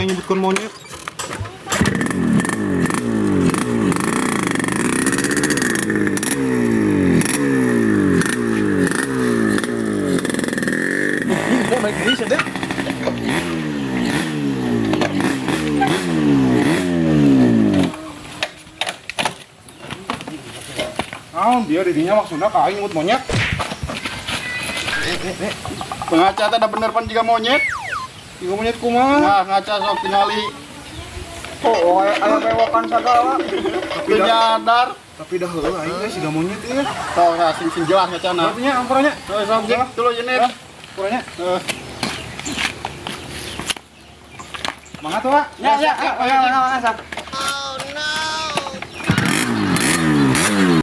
Aing nyebutkeun monyet. Balik deui sia deh. Naon dia didinya maksudna ka aing nyebut monyet? Pengaca teh da bener pan jiga monyet. Jiga monyet kumaha? Nah, ngaca sok tingali. Oh, aya bewokan sagala. Teu nyadar. Tapi dah heueuh aing geus siga monyet ieu. Sok nah, sing sing jelas ngacana. Artinya ampurannya. Sok sok jing tuluy jeunit. Ampurannya. Heeh. Mangga tuh, Pak. Ya ya, ya, Mangga, mangga, mangga, sok.